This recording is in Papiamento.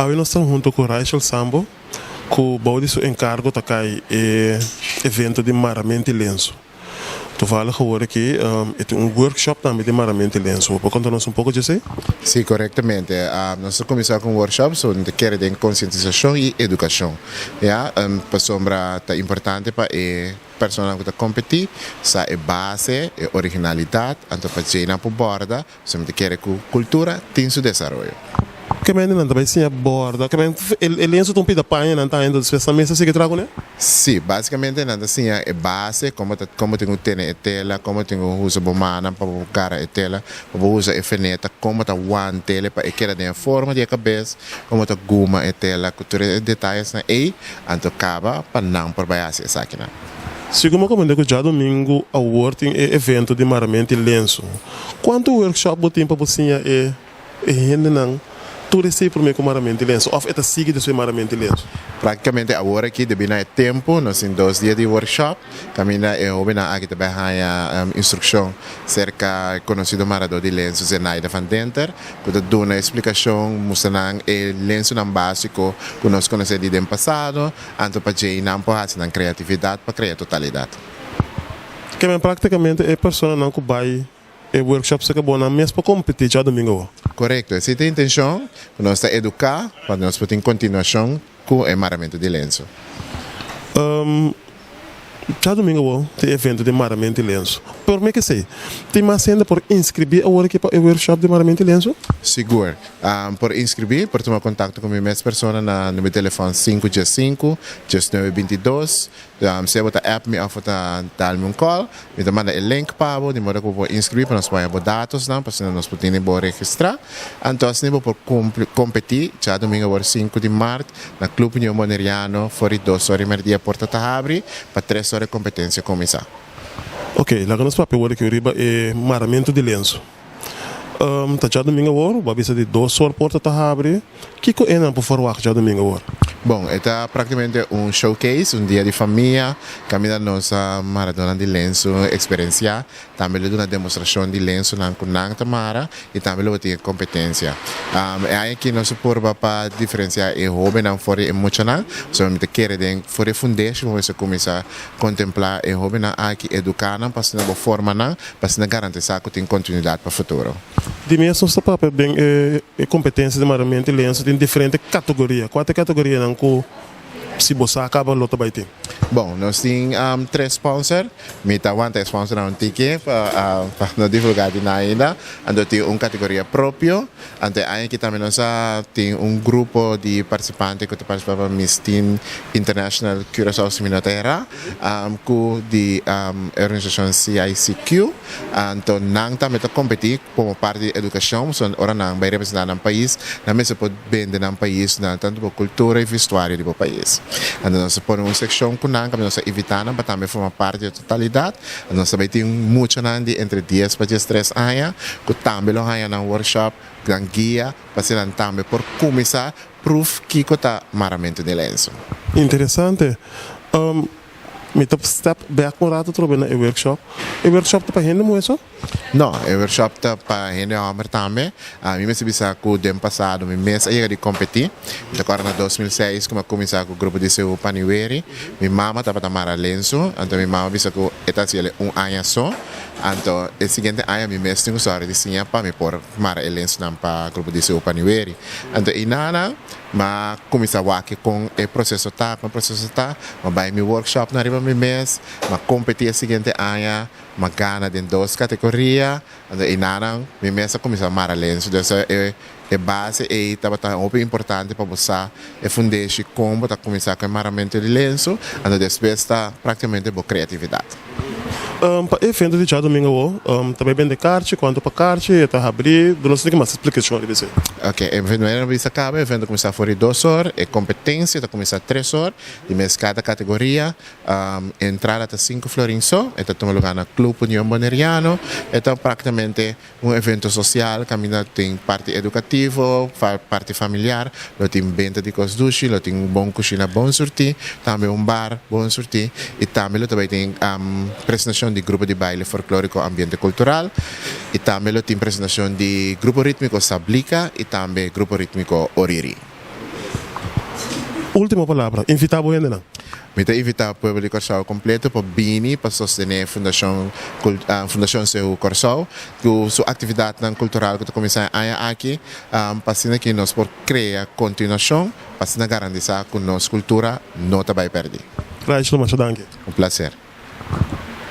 Awe nos ta hunto ku Raichel Sambo ku bou di su enkargo ta kai e evento di Maramenti Lensu. Toevallig awor aki e tin un workshop tambe di Maramenti Lensu. Bo por konta nos un poko djesei? Sí, korektamente. Nos ta kuminsá ku un workshop so nos ta kere den konsientisashon i edukashon. Ya, pasobra ta importante pa e personanan ku ta kompetí sa e base, e originalidat, anto pa djei nan por bòrda. So mi ta kere ku kultura tin su desaroyo. Ke mende nan ta bai siña borda? Ke men e lensu ta un pida paña nan ta haña despues nan mester sigui traha kuné? Sí, básikamente nan ta siña e base, komo ta komo tin ku tene e tela, komo tin ku usa bo mannan pa bo gara e tela, pa bo usa e feneta, komo ta want'el pa e keda den e forma di e kabes, komo ta guma e tela, ku tur e detayesnan ei, anto kaba pa nan por bai hasi esakinan. Segun mi a komprende ku djadumingu awor tin e evento di maramenti lensu. Kuantu workshop bo tin pa bo siña e e hendenan tur esei promé ku maramenti lensu òf e ta sigui despues maramenti lensu? Práktikamente awor aki debí na e tempu nos tin dos dia di workshop kaminda e hóbennan aki ta bai haña instrukshon serka e konosido maradó di lensu Zenaida van Denter ku ta duna e splikashon mustra nan e lensunan básiko ku nos konosé di den pasado anto pa djei nan por hasi nan kreatividat pa krea totalidat. Ke men praktikamente e personanan ku bai e workshop se kabo nan mes por kompetí djadumingu awor. Korekto, esei ta e intenshon, ku nos ta eduká pa nos por tin kontinuashon ku e maramentu di lensu. Djadumingu awor tin evento di maramentu di lensu. Promé k'esei, tin mas hende por inskribí awor aki pa e workshop di maramentu di lensu? Sigur. Por inskribí, por tuma kontakto ku mi mes persona na number di telefòn sinku 15, 19 22. Sea bo ta app mi of bo ta dal mi un call, mi ta manda e link pa bo di modo ku bo por inscribi pa nos por haña bo datosnan pa asina nos por tene bo registra. Anto asina bo por cumpli competi djadomingo awor sinku di mart na Club Union Boneriano for di dos ora di merdia porta ta habri pa tres ora e competencia cuminsa. Ok, laga nos papia awor aki riba e maramentu di lensu. Ta djadumingu awor, bo a bisa di dos or porta ta habri. Kiko e nan por ferwagt djadumingu awor? Bon, e ta praktikamente un showcase, un dia di famia, kaminda nos maradónan di lensu eksperensiá. Tambe lo duna demostrashon di lensunan ku nan ta mara i tambe lo bo tin e kompetensia. E aña aki nos a purba pa diferensiá e hóbennan for di e muchanan, pasobra mi ta kere den for di e fundeshi bo mester kuminsá kontemplá e hóbennan aki, eduká nan pa asina bo forma nan. Pa asina garantisá ku tin kontinuidat pa futuro. Di mes nos ta papia den e kompetensia di maramentu i lensu tin diferente kategoria. Kua ta e kategorianan ku si bo sa kaba lo ta bai tin? Bon, nos tin tres sponsor. Mi ta wanta e sponsornan un tiki pa no divulgá di nan ainda. Anto tin un kategoria propio. Anto e aña aki tambe nos a tin un grupo di partisipante ku ta partisipá pa Miss Teen International Curaçao si mi no ta erá. Ku di e organisashon CICQ, anto nan tambe ta kompetí komo parti di edukashon, pasobra ora nan bai representá nan pais, nan mester por bende nan pais na tantu bo kultura i vestuario di bo pais. Anto nos ta pone un sekshon ku nan kaminda nos ta invitá nan pa tambe forma parti di e totalidat. Anto nos ta bai tin muchanan di entre dies pa diestres aña ku tambe lo haña nan workshop, nan guia, pa asina nan tambe por kuminsá Proof kiko ta maramentu di lensu. Interesante. Mi ta step back un rato trobe na e workshop. E workshop ta pa hende muhe so? No, e workshop ta pa hende homber tambe. Mi mester bisa ku den pasado mi mes a yega di kompetí. Mi ta kòrda na 2006 ku mi a kuminsá ku grupo di Seú Paniweri. Mi mama tabata mara lensu, anto mi mama bisa ku e ta hasi el un aña so. Anto e siguiente aña mi mes tin ku sòru di siña pa mi por mara e lensunan pa grupo di Seú Paniweri. Anto einanan m'a kuminsá wak kon e proseso ta, kon e proseso ta, m'a bai mi workshopnan riba mi mes, m'a kompetí e siguiente aña, m'a gana den dos kategoria, anto einanan mi mes a kuminsá mara lensu. Dus e e base ei tabata hopi importante pa bo sa e fundeshi kon bo ta kuminsá ku e maramentu di lensu, anto despues ta praktikamente bo kreatividat. Pa e evento di djadumingu awor, ta bai bende karchi, kuantu pa karchi, e ta habrí, duna nos un tiki mas splikashon riba esei. Ok, e evento manera bisa kaba, e evento kuminsá for di dos or, e kompetensia ta kuminsá tres or, di mes kada kategoria, entrada ta sinku florin so, e ta tuma lugá na Club Union Boneriano, e ta praktikamente Un evento sosial kaminda tin parti edukativo, parti familiar, lo tin benta di kos dushi, lo tin bon kushina bon surtí, tambe un bar bon surtí i tambe lo ta bai tin presentashon di grupo di baile folklóriko Ambiente Kultural i tambe lo tin presentashon di grupo rítmiko Sablika i tambe grupo rítmiko Oriri. Último palabra, invitá bo hendenan. Mi ta invitá pueblo di Kòrsou kompleto pa bini pa sostené Fundashon Fundashon Seú Kòrsou ku su aktividatnan kultural ku ta kuminsá e aña aki pa asina ki nos por krea kontinuashon pa asina garantisá ku nos kultura no ta bai pèrdí. Raichel, masha danki. Un plaser.